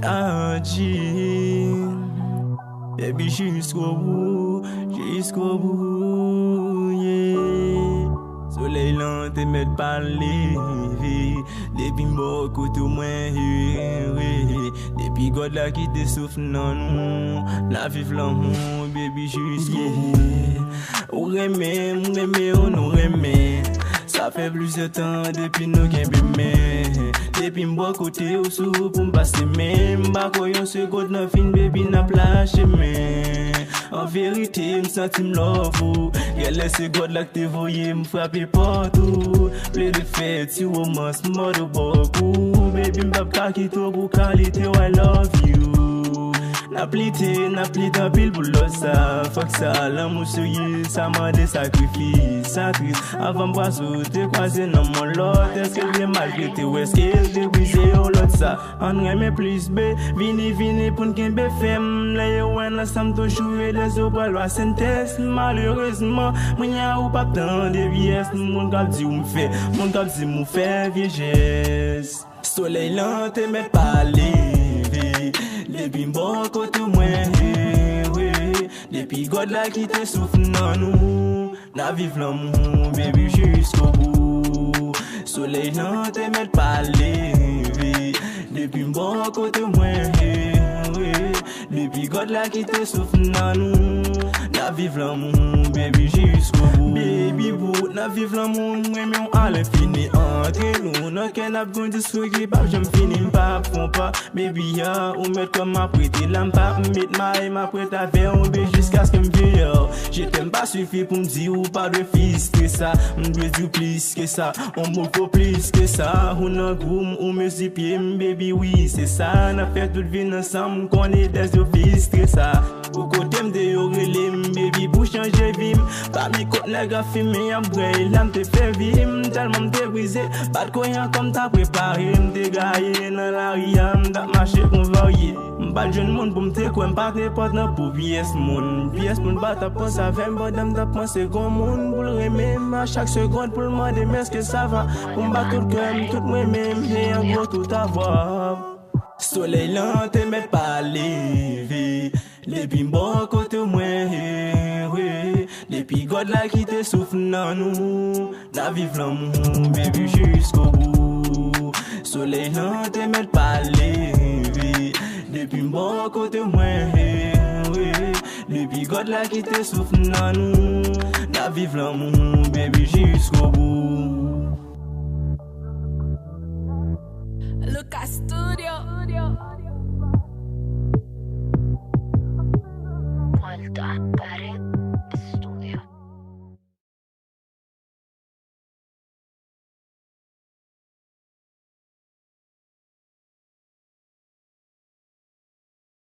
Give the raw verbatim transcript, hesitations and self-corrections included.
Adji, baby, jusqu'au bout, jusqu'au bout, yeah. Solèy lan te mèt pa leve. Depi m bò kote mwen, he, he. Depi God la kite souf nan nou, n a viv lanmou, baby, jusqu'au bout. Ou renmen m, m renmen w, nou renmen. Sa fè plizyè tan depi nou kenbe men. Depi m bò kote w, sou ou pou m pase men. M pa kwè yon segonn nan fin, baby, n ap lache men. An verite, m santi m love ou. Genlè se God la k te voye m frape pòt ou. Plede fè ti romans, mòd ou bò kou. Baby, m p ap ka kite w pou kalite w, I love you. N ap lite, n ap lite anpil pou lòt sa. Fòk sa, lanmou serye, sa mande sakrifis. Sa tris, avan m pase w te kwaze nan men lòt. Èske l te maltrete w? Èske l te brize yon lòt sa? Ann renmen plis, be. Vini, vini pou n kenbe fèm. Lè yo wè n ansanm toujou, e lè yo pral ba sentèns. Malerezman, mwen a ou p ap tande pyès. Moun k ap di w m fè, moun k ap di m ou fè vye jès. Solèy lan te mèt pa leve. Depi m bò kote mwen, he, he. Depi God la kite souf nan nou, n a viv lanmou, baby, jusqu'au bout. Solèy lan te mèt pa leve. Depi m bò kote mwen, he, he. Depi God la kite souf nan nou, n a viv lanmou, baby, jusqu'au bout. Baby boo, n a viv lanmou, m renmen w a lenfini. Antre nou nan kè, n ap gen yon disko ki p ap janm fini. M p ap fon pa, baby, ya, ou mèt kwè m ap rete la. M p ap met mayi, m ap rete avè w, baby, jiskaske m vye, ya. Je t'aime pa sifi pou m di ou pa dwe fistre sa. M dwe di w plis ke sa, on mo ko plis ke sa. Ou nan gou m, ou mezi pye m, baby, wi, se sa. N ap fè tout vi n ansanm, m konnen dèz yo fistre sa. Ou kote m te yo rele m, baby, pou chanje vi m. Pami kot nèg ap fimen, y ap bwè, e la m te fè vi m. Tèlman m te brize, pa t konnen kòm ta prepare. M te gaye nan lari a, m t ap mache kon varye. M pa t jwenn moun pou m te kwè, m pa t nenpòt nan pou pyès moun. Pyès moun pa t ap panse avè m pandan m t ap panse gon moun pou l renmen m a chak segonn, pou l mande m èske sa va. Pou m bat tout kè m, tout mwen menm, e an gwo tout avwa. Solèy lan te mèt pa leve. Depi m bò kote mwen, he, he. Depi God la kite souf nan nou, n a viv lanmou, baby, jusqu'au bout. Solèy lan te mèt pa leve. Depi m bò kote mwen, he, he. Depi God la kite souf nan nou, n a viv lanmou, baby, jusqu'au bout. Lucas Studio.